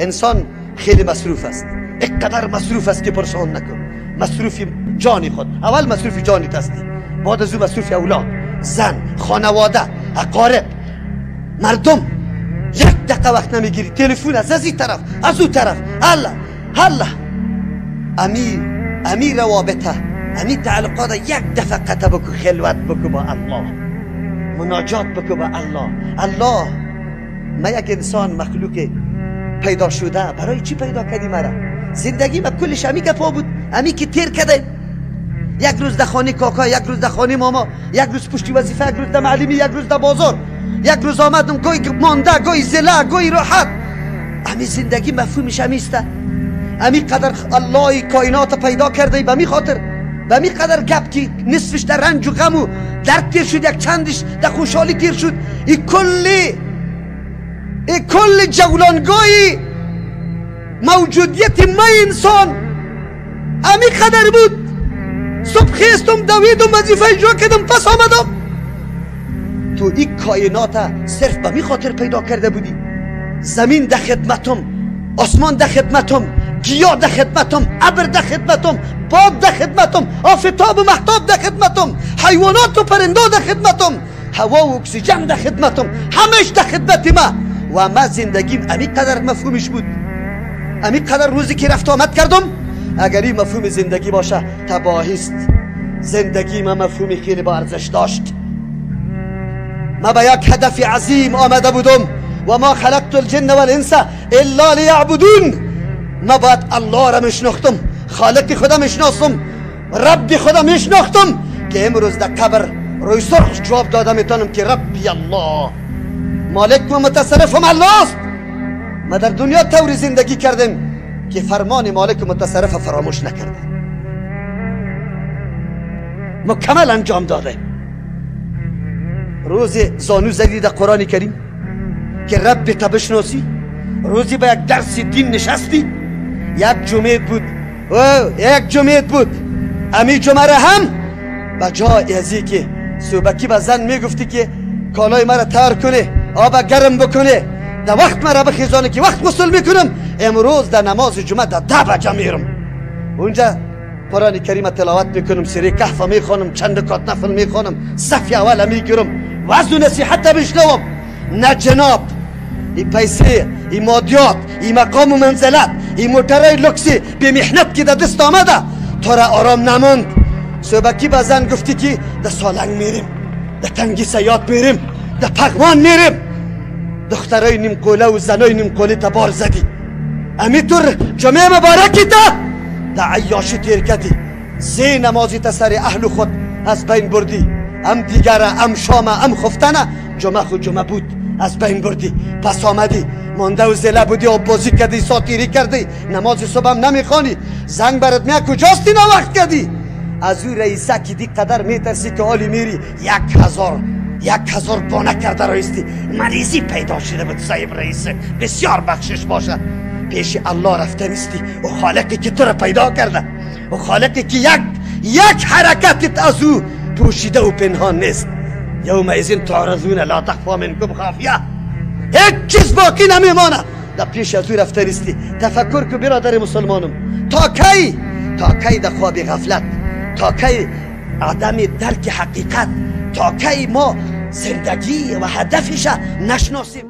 انسان خیلی مصروف است، اینقدر مصروف است که پرسان نکن. مصروف جانی خود، اول مصروف جانی هستی، بعد از او مصروف اولاد، زن، خانواده، اقارب، مردم. یک دقیقه وقت نمیگیری، تلفن از این طرف از او طرف، الله الله. امی روابطه، امی تعلقات یک دفعه قطع بکو، خلوت بکو با الله، مناجات بکو با الله. الله، ما یک انسان مخلوق پیدا شده، برای چی پیدا کردی مرا؟ زندگی ما کلش امی گپا بود، امی که تیر کردیم. یک روز در خانه کاکا، یک روز در خانه ماما، یک روز پشتی وظیفه، یک روز در معلمی، یک روز در بازار، یک روز آمدم گوی مانده، گوی زله، گوی راحت. امی زندگی مفهومش امیسته. امی قدر الله کائنات پیدا کرده به می خاطر، به می قدر گپ که نصفش در رنج و غم و درد تیر شد، یک چندش در خوشحالی تیر شد. ای کل جولانگاهی موجودیت ما انسان امی قدر بود. صبح خیستم، دویدم، وظیفه اجرا کردم، پس آمدم. تو این کائنات صرف به می خاطر پیدا کرده بودی. زمین در خدمتم، آسمان در خدمتم، گیاه در خدمتم، ابر در خدمتم، باد در خدمتم، آفتاب و مهتاب در خدمتم، حیوانات و پرنده در خدمتم، هوا و اکسیژن در خدمتم، همش در خدمت ما. و ما زندگیم امی قدر مفهومش بود، امی قدر روزی که رفت آمد کردم. اگر این مفهوم زندگی باشه تباهی است. زندگی ما مفهوم خیلی با ارزش داشت. ما به یک هدف عظیم آمده بودم. و ما خلقت الجن والانس الا لیعبدون. ما باید الله را میشناختم، خالق خودم میشناسم، رب خودم میشناختم، که امروز در قبر روی سرخ جواب داده میتونم که ربی الله، مالک و متصرفم الله است. ما در دنیا طوری زندگی کردیم که فرمان مالک و متصرف فراموش نکردیم، مکمل انجام دادیم. روز زانو زدی در قرآن کریم که رب تا بشناسی، روزی به یک درس دین نشستی. یک جمعه بود، یک جمعه بود. امی جمعه را هم به جای ازی که صبحکی به زن میگفتی که کالای مرا تر کنه، آب گرم بکنه، در وقت مرا بخیزانه که وقت غسل میکنم، امروز در نماز جمعه در 10 بجه میرم اونجا قرآن کریم تلاوت میکنم، سوره کهف میخوانم، چند رکعت نفل میخوانم، صف اول میگیرم، وعظ و نصیحت بشنوم. نه جناب، این پیسه، این مادیات، این مقام و منزلت، این موترهای لوکسی به محنت که در دست آمده تو را آرام نماند. صبحکی به زن گفتی که در سالنگ میریم، در تنگی صیاد میریم، در پغمان میریم. دخترای نیم قوله و زنای نیم قوله تا بار زدی. امیطور جمعه مبارکی تا در عیاشی تیر کردی. سه نمازی تا سر اهل خود از بین بردی، ام دیگره، ام شامه، ام خفتنه. جمعه خود جمعه بود، از بین بردی. پس آمدی مانده و زله بودی، آب بازی کردی، ساتیری کردی، نماز صبح هم نمیخوانی، زنگ برات میاد کجاستی وقت کردی. از او رئیسه که دی قدر میترسی که حالی میری 1000 بانه کرده رایستی. مریضی پیدا شده بود صاحب رئیسه، بسیار بخشش باشه. پیش الله رفته نیستی، او خالقی که تو را پیدا کرده، او خالقی که یک حرکتت از او پوشیده و پنهان نیست. یومئذ تعرضون لا تخفى منکم خافیه. هیچ چیز باقی نمیمانه. در پیش از او رفته نیستی. تفکر که برادر مسلمانم، تا کی، تا کی در خواب غفلت، تا کی عدم درک حقیقت، تا کی ما زندگی و هدفش نشناسیم.